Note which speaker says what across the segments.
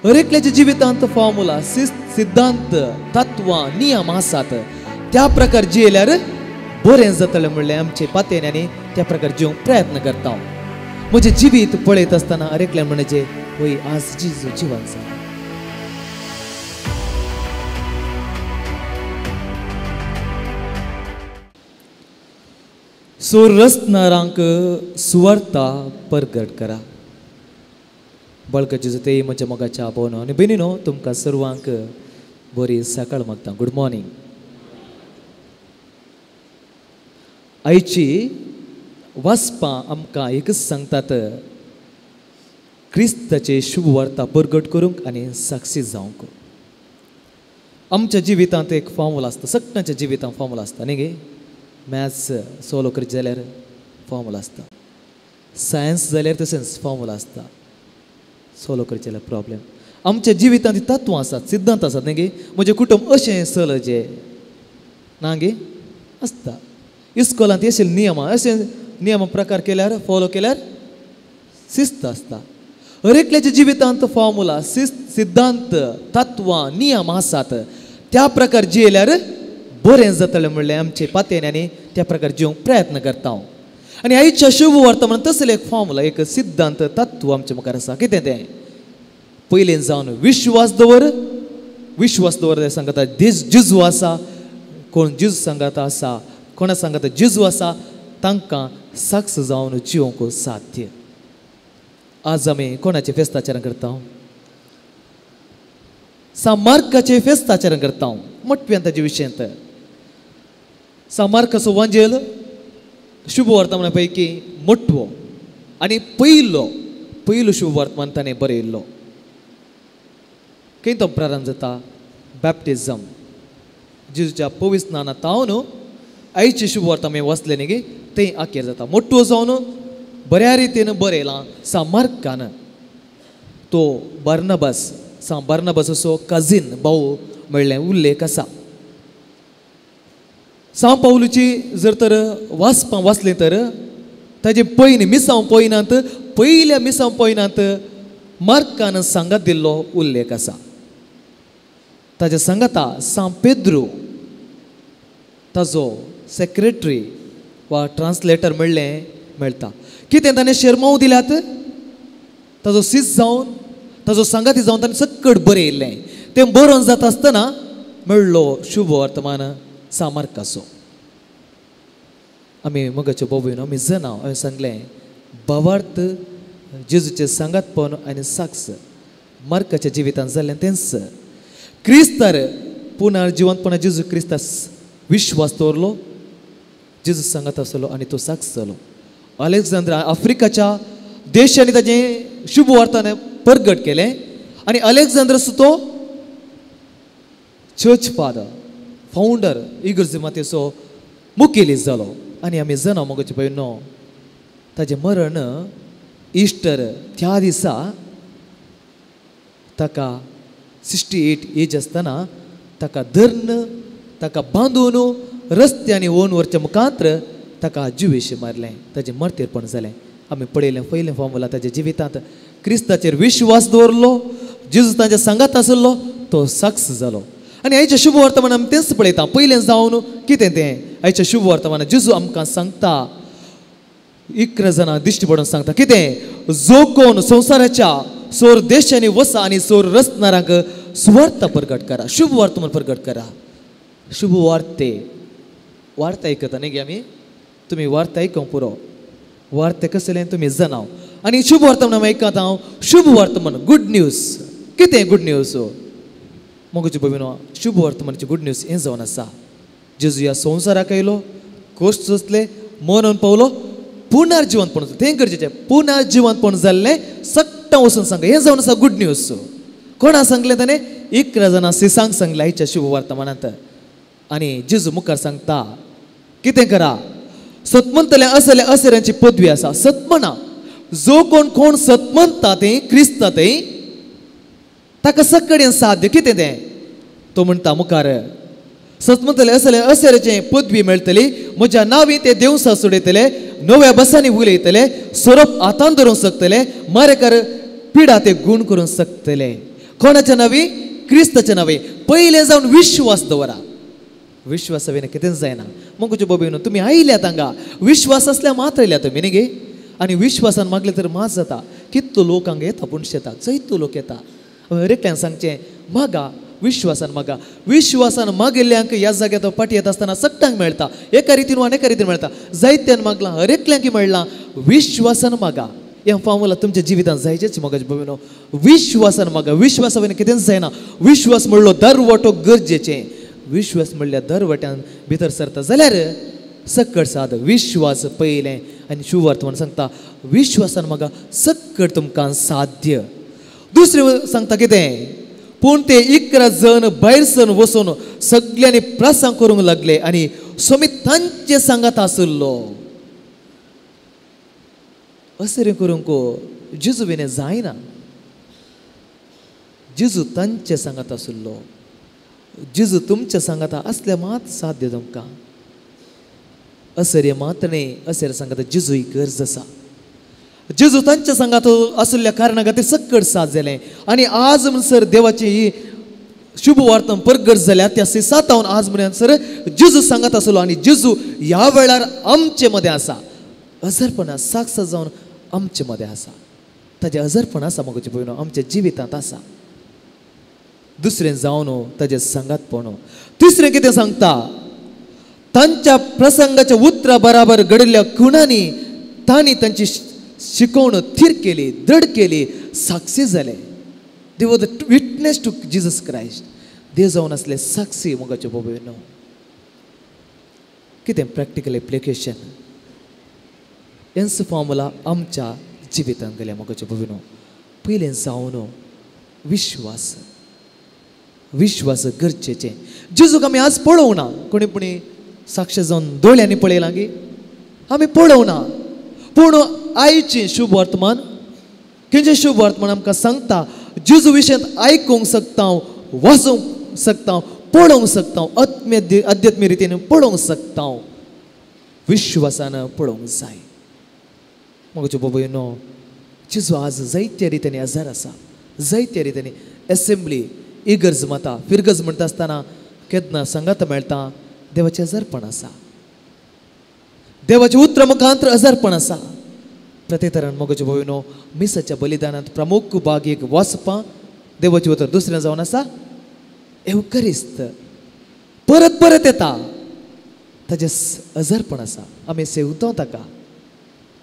Speaker 1: हर एकल्याच्या जिवितांत फॉर्मुला, सिद्धांत, तत्वां, नियम आसात. त्या प्रकार जियेल्यार बरें जातलें म्हणलें आमचे पातयेन त्या प्रकार जिवंक प्रयत्न करता. म्हजें जिवीत पळयत आसतना हर एकल्यान म्हणचें वय आज जेजू जिवन जाला. सो रसनारांक सुवार्ता परगट करा. बळकट जेजू ते म्हज्या मोगाच्या भोवनो आनी भयणीनो, तुमकां सर्वांक बरी सकाळ मागता. Good morning. आयची वाचपां आमकां एकच सांगतात, क्रिस्ताचे शुभवार्ता परगट करूंक आनी साक्षी जावंक. आमच्या जिवितांत एक फॉर्मुला आसता, सगळ्यांच्या जिवितांत फॉर्मुला आसता न्ही गे. मॅथ्स सोल्व करीत जाल्यार फॉर्मुला आसता, सायन्स जाल्यार तशेंच फॉर्मुला आसता, सोल्व करीत जाल्यार प्रॉब्लेम. आमच्या जिवितांत ती तत्वां आसात, सिद्धांत आसात न्ही गे. म्हजें कुटुंब अशें चल जें ना गे आसता. इस्कोलांत अशे नियम, अशे नियम प्रकार केल्यार, फॉलो केल्यार शिस्त आसता. हर एकल्याच्या जिवितांत फॉर्मुला, सिद्धांत, तत्वां, नियम आसात. त्या प्रकार जियेल्यार बरें जातलें म्हणलें आमचे पातयेन त्या प्रकार जिवंक प्रयत्न करता. आनी आयच्या शुभ वर्तमान तसलें एक फॉर्मुला, एक सिद्धांत, तत्व आमचे मुखार आसा. कितें तें? पयलें जावन विश्वास दवर. विश्वास दवर सांगता जेजू आसा. कोण जेजू सांगता आसा, कोणा सांगता जेजू आसा, तांकां साक्ष जावन जिवंक साध्य. आज आमी कोणाचें फेस्ताचरण करता? सामार्काचें फेस्ताचरण करता. मोटव्यान ताजे विशयांत सामार्काचो वांजेल शुभ वर्तमाना पैकी मोटवो आनी पयलो पयलो शुभ वर्तमान ताणें बरयल्लो. खंय तो प्रारंभ जाता? बॅप्टिझम, जेजूच्या पवित्र स्नाना तावन आयचे शुभ वर्तमान वाचलें न्ही गे, तें आखेर जाता. मोटवो जावन बऱ्या रितीन बरयलां सामार्कान. तो बार्नबास, सा बार्नबासाचो कजीन भाव म्हणलें उल्लेख आसा. सांव पावलूची जर तर वाचपां वाचलें तर ताजे पयलीं मिसांव पयनांत, पयल्या मिसांव पयनांत मार्कान सांगात दिल्लो उल्लेख आसा. ताज्या सांगाता सांव पेद्रू ताजो सेक्रेटरी वा ट्रान्सलेटर म्हणलें मेळटा. कितें ताणें शेरमांव दिल्यात, ताजो सीस जावन ताजो सांगाती जावन ताणें सक्कड बरयल्लें. तें बरोवन जाता आसतना मेळ्ळो शुभ वर्तमान सामार्काचो. आमी मोगाच्यो भोव आमी जनाव हांवें सांगलें भावार्थ जेजूचें सांगातपण आनी साक्ष मार्काच्या जिवितांत जाल्लें तेंच. क्रिस्तार पुनर्जिवंतपणा जेजू क्रिस्ता विश्वास दवरलो, जेजू सांगात आसलो आनी तो साक्ष जालो. अलेक्झांद्रा आफ्रिकाच्या देशांनी ताजें शुभ वर्तमान परगट केलें आनी अलेक्झांद्र तो चर्च फादर, फावंडर, इगर्ज मातेचो मुखेली जालो. आनी आमी जाणा मोगाचे पळय न्हू, ताजें मरण इस्टर त्या दिसा ताका 68 एज आसतना ताका धरून ताका बांदून रस्त्यांनी ओन व्हरच्या मुखांत्र ताका जिवेशें मारलें, ताजें मर्तेरपण जालें. आमी पळयलें पयलें फॉर्मुला ताज्या जिवितांत क्रिस्ताचेर विश्वास दवरलो, जेजू ताज्या सांगात आसलो, तो साक्ष जालो. आनी आयच्या शुभ वर्तमान आमी तेंच पळयता. पयलें जावन कितें तें आयच्या शुभ वर्तमान जेजू आमकां सांगता, 11 जाणां दिश्टी पडून सांगता कितें? जो कोण संवसाराच्या सोर देशांनी वसा आनी सोर रचणारांक सुवार्ता परगट करा, शुभ वर्तमान परगट करा. शुभ वार्ते, वार्ता आयकता न्ही गे आमी, तुमी वार्ता आयकूंक पुरो, वार्ता कसलें तुमी जाणाव. आनी शुभ वर्तमान आयकता हांव, शुभ वर्तमान गुड न्यूज. कितें गुड न्यूज? मोगाचे भयणीनो, शुभ वर्तमानाची गुड न्यूज हें जावन आसा, जेजू ह्या संवसाराक आयलो, कश्ट सोंसले, मरण पावलो, पुनर्जिवंतपण तें गरजेचें. पुनर्जिवंतपण जाल्लें सट्टां वचून सांगा, हें जावन आसा गुड न्यूज. कोणा सांगलें ताणें? 11 जाणां सिसांक सांगलें आयच्या शुभ वर्तमानांत. आनी जेजू मुखार सांगता कितें करा? सतमंतल्या असल्या असऱ्यांची पदवी आसा. सतमना जो कोण कोण सतमंता तें क्रिस्ता तें ताका सगळें साध्य. कितें तें? तो म्हणटा मुखार सतमंतले असले असऱ्याचे पदवी मेळटली, म्हज्या नांवी ते देवसा सोडयतले, नव्या बसांनी उलयतले, सोरोप हातान धरूंक शकतले, मारेकार पिडा ते गुण करूंक शकतले. कोणाच्या नांवी? क्रिस्ताच्या नांवी. पयलें जावन विश्वास दवरा. विश्वासा विना कितेंच जायना. मग बाबीनो तुमी आयल्यात हांगा विश्वास आसल्यार मात्र आयल्या तुमी न्ही गे. आनी विश्वासान मागलें तर मात जाता. कितलो लोक हांगा येता पूण शेता जैतो लोक येता. हर एकल्यान सांगचें मागा, विश्वासान मागा. विश्वासान मागिल्ल्यांक ह्या जाग्यार तो फाटी येता आसतना सगळ्यांक मेळटा. एका रितीन वा एका रितीन मेळटा. जायत्यान मागलां, हर एकल्यांक मेळ्ळां. विश्वासान मागा. हें फार्मुला तुमच्या जिवितांत जायचेच मगाचे भयणो. विश्वासान मागा. विश्वासा वयल्यान कितेंच जायना. विश्वास म्हणलो दरवटो गरजेचें. विश्वास म्हणल्यार दरवट्यान भितर सरता जाल्यार सकट साद. विश्वास पयलें आनी शुभवर्तमान सांगता विश्वासान मागा सकट तुमकां साध्य. दुसरें सांगता कितें? पूण ते 11 जण भायर सरून वचून सगल्यांनी प्रसंग करूंक लागले आनी स्वामी तांचे सांगात आशिल्लो. असरें करूंक जेजू विणें जायना. जेजू तांचे सांगात आशिल्लो. जेजू तुमच्या सांगाता आसल्यार मात साध्य तुमकां. असरें मात न्ही, असरें सांगाता जेजू ही गरज आसा. जेजू तांच्या सांगात आशिल्ल्या कारणा खातीर सकट साथ जालें. आनी आज म्हणसर देवाची ही शुभ वार्ता परगट जाल्या त्या सातावन आज म्हणसर जेजू सांगात आसलो. आनी जेजू ह्या वेळार आमचे मदें आसा. अजरपणा साक्ष जावन आमचे मदें आसा. ताजें अजरपण आसा म्हजे भयणो आमच्या जिवितांत आसा. दुसरें जावन ताजें सांगातपण. तिसरें कितें सांगता? तांच्या प्रसंगाच्या उतरा बराबर घडिल्ल्या खुणांनी तांणी तांची शिकवण थीर केली, दृढ केली, साक्षी जाले. They were the witness to Jesus Christ. देव जावन आसले साक्षी मोगाचे भोबेनो. कितें प्रॅक्टिकल एप्लिकेशन हेंच फॉर्मुला आमच्या जिवितांत गेल्या मोगाचे भोबेनो. पयलें जावन विश्वास. विश्वास गरजेचें. जेजूक आमी आज पळोवना. कोणी कोणी साक्ष जावन दोळ्यांनी पळयलां गी आमी पळोवना. पूण आयचें शुभ वर्तमान खंयचें शुभ वर्तमान आमकां सांगता जेजू विशयांत आयकूंक शकता, वाचूंक शकता, पळोवंक शकता, अध्यात्मीक रितीन पळोवंक शकता. विश्वासान पळोवंक जाय. म्हज्या बाबायनो जेजू आज जायत्या रितींनी आजार आसा. जायत्या रितींनी एसेंब्ली इगर्ज माता फिरगज म्हणटा आसतना केन्ना सांगात मेळटा देवाचें आजारपण आसा. देवाचें उतर मुखांतर आजारपण आसा. प्रत्येतरान मोगाचे भोयनो मिसाच्या बलिदानांत प्रमुख भाग एक वाचपां देवाचें उतर दुसरें जावन आसा एवकरिस्त. परत परत येता. ताजें आजारपण आसा. आमी सेवता ताका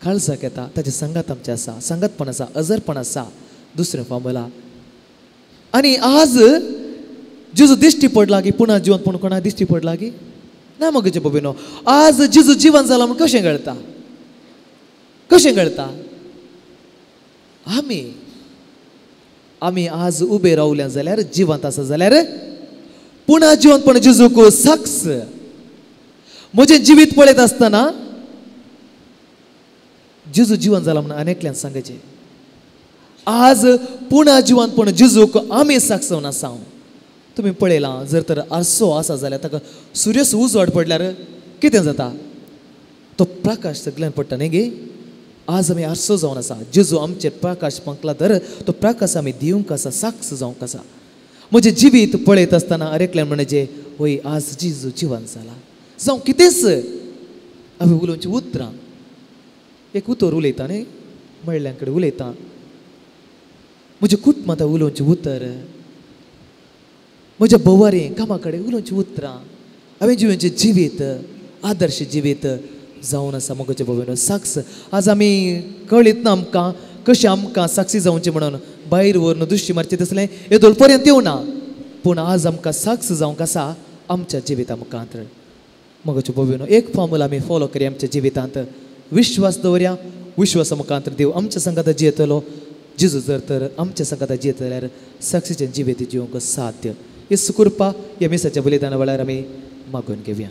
Speaker 1: काळजाक येता. ताजें सांगात आमचें आसा. सांगातपण आसा, आजारपण आसा. दुसरें फॉर्मुला. आनी आज जेजू दिश्टी पडला की पुणा जिवन पूण कोणा दिश्टी पडला की ना मगचे बाबीनो. आज जेजू जिवन जाला म्हूण कशें कळटा? कशें कळटा? आमी आमी आज उबे रावल्या जाल्यार जिवंत आसा जाल्यार पुणा जिवंतपण जेजूक साक्ष. म्हजें जिवीत पळयत आसतना जेजू जिवन जाला म्हणून अनेकल्यान सांगचें. आज पुणा जिवंतपण जेजूक आमी साक्ष जावन आसा. तुमी पळयलां जर तर आरसो आसा जाल्यार ताका सुर्यस उजवाड पडल्यार कितें जाता? तो प्रकाश सगळ्यान पडटा न्ही गे. आज आमी आरसो जावन आसा. जेजू आमचेर प्रकाश पंकला तर तो प्रकाश आमी दिवंक आसा, साक्ष जावंक आसा. म्हजें जिवीत पळयत आसतना अरेकल्यान म्हणचें वय आज जेजू जिवन जाला. जावं कितेंच आमी उलोवचीं उतरां. एक उतर उलयता न्ही म्हणल्यां कडेन उलयता. म्हज्या कुटुंबांत उलोवचें उतर, म्हज्या भोवारी कामा कडेन उलोवचीं उतरां हांवें जिवनचें जिवीत आदर्श जिवीत जावन आसा म्हज्या भोवनो साक्ष. आज आमी कळीत ना आमकां कशें आमकां साक्षी जावचें म्हणून भायर व्हरून दुश्टी मारचें तसलें येदोळ पर्यंत येवना. पूण आज आमकां साक्ष जावंक आसा आमच्या जिविता मुखांत. म्हज्या भोवनो एक फॉर्मुला आमी फॉलो करया आमच्या जिवितांत. विश्वास दवरया. विश्वासा मुखांत देव आमच्या संगात जियेतलो. जेजू जर तर आमच्या संगात जियेत जाल्यार साक्षीचें जिवीत जिवंक साध्य. येसू कृपा ह्या मिसाच्या बलिदाना वेळार आमी मागून घेवया.